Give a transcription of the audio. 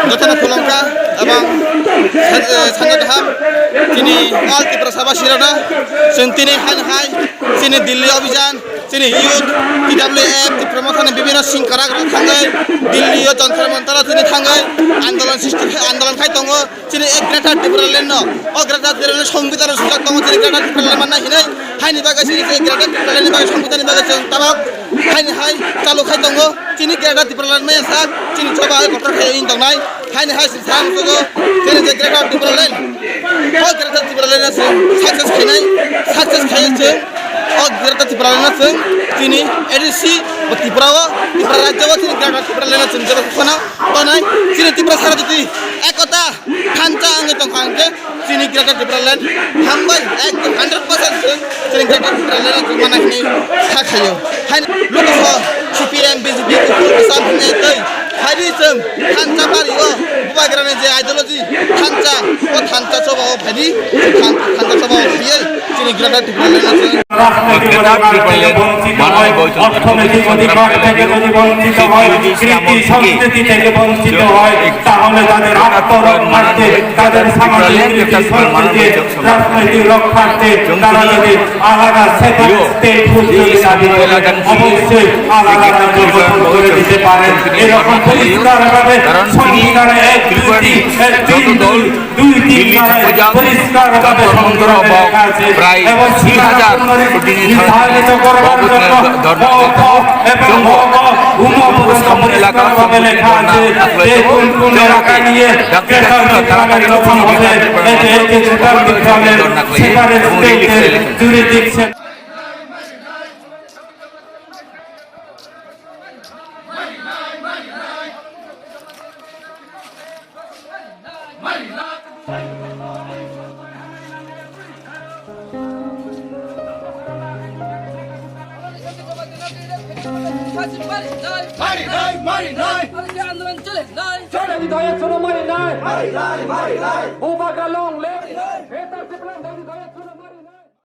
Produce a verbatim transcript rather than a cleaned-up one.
Jotono khulumkha ebong sa-, eh, sanja kaham chini all Tiprasa basirokno chwng tini haino hai chini Delhi Abhijan, chini youth, T W F, Tipra Mothani bibhinno singkarak rok thangwi Delhi o Jantar Mantar o tini thangwi andolon srishti khai, andolon khai tongo. Chini ek Greater Tipraland no, o Greater Tipraland Songbidan o swijak tongo, chini Greater Tipraland manna hinwi, haini bagwi chini Greater Tipraland ni bagwi Songbidan ni bagwi chwng tabok haini hai chalu khai tongo. Chini Greater Tipraland maya sak, chini choba hai kotor khai wng tongnai, haini hai chini sam sugo, chini je Greater Tipraland, o Greater Tipraland no chwng success khainai, success khai chwng, o Greater Tipraland no chwng, chini A D C, bo Tripura o, Tripura rajya o chini Greater Tipraland no chwng jeba kheno tonai, chini Tiprasa jodi ekota thansa wngwi tongkha hwnkhe chini Greater Tipraland hambai ekdom hundred percent chwng chini Greater Tipraland chwng mana hinwi sa khaio. Haino logo C P M, B J P, kuphur, kwcham hinwi tei phaidi chwng thansa bario bubagrani je ideology thansa, o thansa chobao phaidi than-, thansa chobao phaiwi chini Greater Tipraland chwng রাজনৈতিক অধিকার থেকে বঞ্চিত হয়, অর্থনৈতিক অধিকার থেকে যদি বঞ্চিত হয়, কৃতি সংস্কৃতি থেকে বঞ্চিত হয়, তাহলে তাদের আত্মরক্ষার্থে, তাদের সামাজিক রীতি সংস্কৃতি, রাজনৈতিক রক্ষার্থে তারা যদি আলাদা সেপারেট স্টেট খুঁজতে দাবি করেন, অবশ্যই আলাদা রাজ্য গঠন করে দিতে পারেন। এরকম পরিষ্কারভাবে সংবিধানে এক দুই তিন, এক তিন দুই দুই তিন ধারায় পরিষ্কারভাবে সংবিধানে লেখা আছে এবং সেটা নির্ধারিত করার জন্য ক খ এবং গ ঘ উম পর্যন্ত পরিষ্কারভাবে লেখা আছে যে কোন কোন এলাকা নিয়ে গ্রেটার ত্রিপুরাল্যান্ড গঠন হবে। এই যে, এই যে গ্রেটার ত্রিপুরাল্যান্ড সেপারেট স্টেটের jurisdiction. Mari nai, mari nai. Aandolon chole nai. Chole di daya cholo mari nai. Mari nai, mari nai. Bubagra long live. Greater Tipraland.